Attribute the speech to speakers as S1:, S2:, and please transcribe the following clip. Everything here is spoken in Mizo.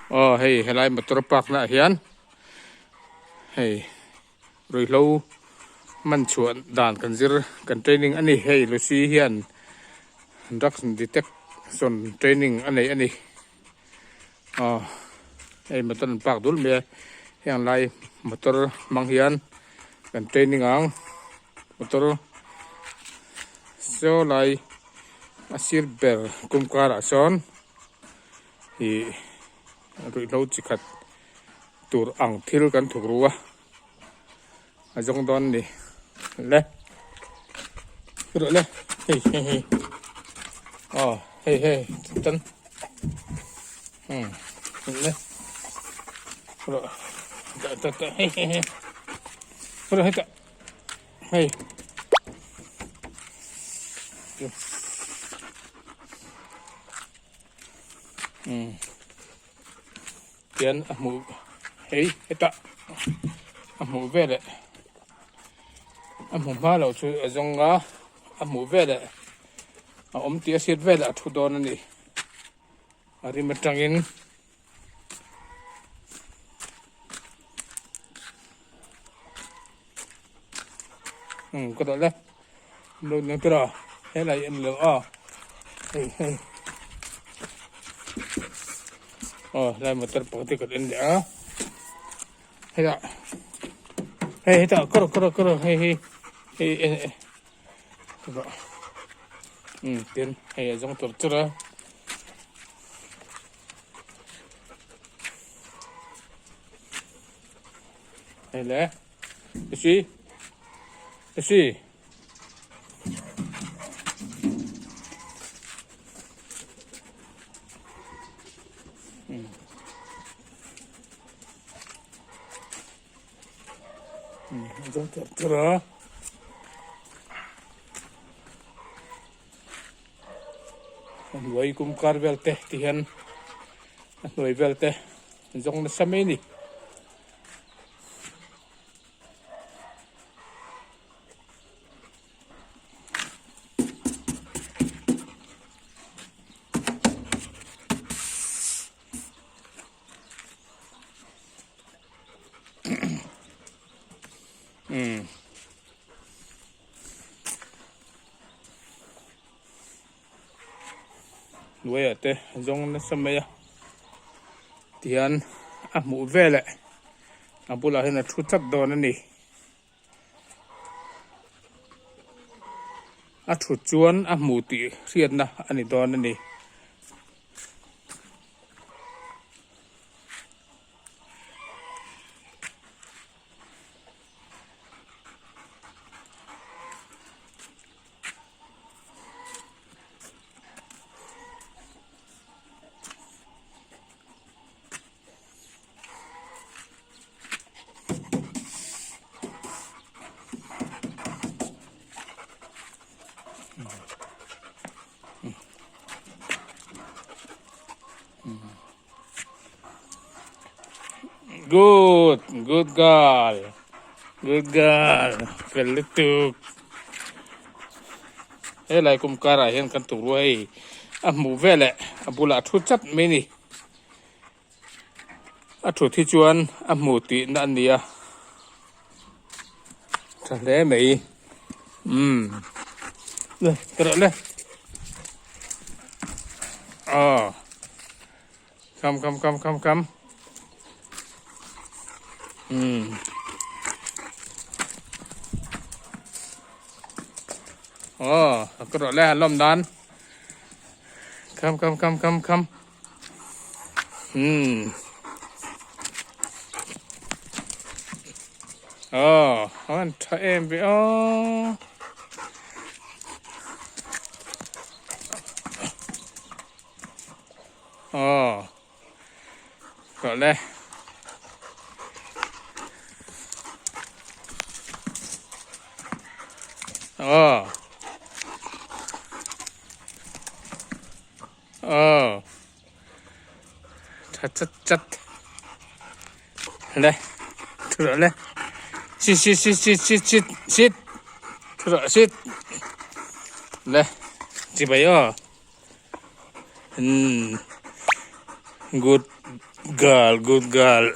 S1: Aw hei helai motor park na ah hian hei ruihhlo man chhuah dan kan zir kan training a ni hei Lucy hian drugs detection training a nei a ni aw hei motor an park dul mai a heng lai motor hmang hian kan training ang motor saw lai a sir ber kum karah sawn. Ih ruihhlo chi khat tur ang thil kan thuk ru a a zawng dawn a ni le rawh le hei hei hei aw hei hei tan um le rawh ta ta ta hei hei hei rawh hetah hei. Umm tian a hmuh hei hetah a hmuh veleh a hmu hma loh chu a zawng a a hmuh veleh a awm tih a hriat veleh a thu dawn a ni a rim atangin. Umm ka dawlh e lo ni tura helai en lo a hei hei aw helai motor pakhat hi kan en leh a hetah hei hetah kawr kawr kawr hei hi hei en eh umm tin hei a zawng tur tur a. Hei le Lucy Lucy Zawng tur tur a. A hnuai kum kar vel te ti hian a hnuai vel te zawng nasa mai a ni. Umm. Hnuaiah te zawng nasa mai a tihian a hmuh veleh a bulah hian a thu chat dawn a ni a thut chuan a hmu tih hriatna a ni dawn a ni. Good, good girl, good girl, fel lutuk. Helai kum karah hian kan tuk ruai hei a hmuh veleh a bulah a thu chat mai a ni. A thut hi chuan a hmu tihna a ni a, tha hle mai umm le ka rawh le aw kam kam kam kam kam umm aw ka rawh le a lawm dan kam kam kam kam kam. Umm. Aw, an tha em ve aw. Aw. Tawh le. Aw. Aw tha chat chat le thu rawh le sit sit sit sit sit sit sit thu rawh sit le chibai aw umm good. Girl, good girl.